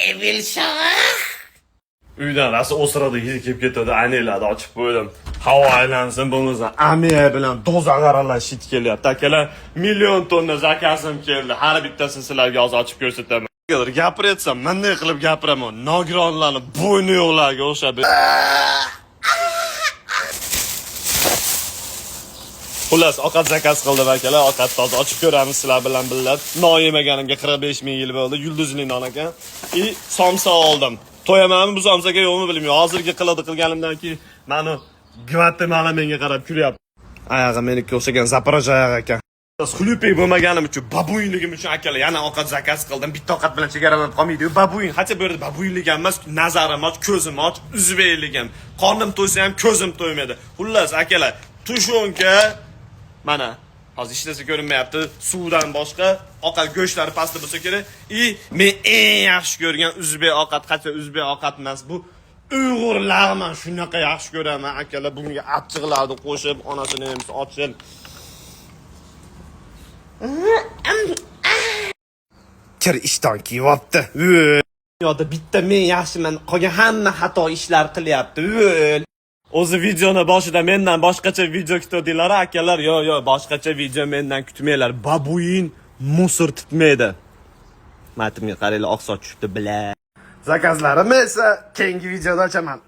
Evil Shah. Uydan rosa o'siradi, hidi kelib ketadi, aynaklarni ochib qo'ydim. Havo aylansin, bo'lmasa amiya bilan do'zax aralash hid kelyapti. Akalar, million tonna zakazim keldi. Har bittasini sizlarga hozir ochib ko'rsataman. Gapiratsam, bunday qilib gapiraman. Nogironlarni bo'yni yo'qlarga o'xshab. Xullas, ovqat zakaz qildim akalar, ovqatni hozir ochib ko'ramiz sizlar bilan birga. Non yemaganimga 45 ming yil bo'ldi, yulduzli non ekan. И somsa oldim. To'yamanmi bu somsaga yo'qmi bilmayman. Hozirgi qiladi qilganimdan keyin mani Gvatemala menga qarab kulyapti. Oyog'i meniki o'xshagan Zaporoj oyog'i ekan. Xlyupik bo'lmaganim uchun, babuinligim uchun akalar yana ovqat zakaz qildim. Bitta ovqat bilan chegaralanib qolmaydi-yu, babuin. Hacha bu yerda babuinlik ham emas, nazarim och, ko'zim och, uzbekligim. Qornim to'ysa ham ko'zim to'ymaydi. Xullas akalar, tushunka mana hozir hech narsa ko'rinmayapti. Suvdan boshqa ovqat go'shtlari pastda bo'lsa kerak. И men eng yaxshi ko'rgan o'zbek ovqat, qancha o'zbek ovqat emas, bu Uyg'ur lag'man shunaqa yaxshi ko'raman akalar. Bunga achchiqlarni qo'shib, onasini emsa ochib. Kir ishton kiyyapti. Dunyoda bitta men yaxshiman, qolgan hamma xato ishlar qilyapti. O'zi videoni boshida mendan boshqacha video kutdinglar akalar. Yo, yo, boshqacha video mendan kutmanglar. Babuin musor tutmaydi. Matimga qaranglar, oq soch tushibdi, bila. Zakazlarimni esa keyingi videoda ochaman.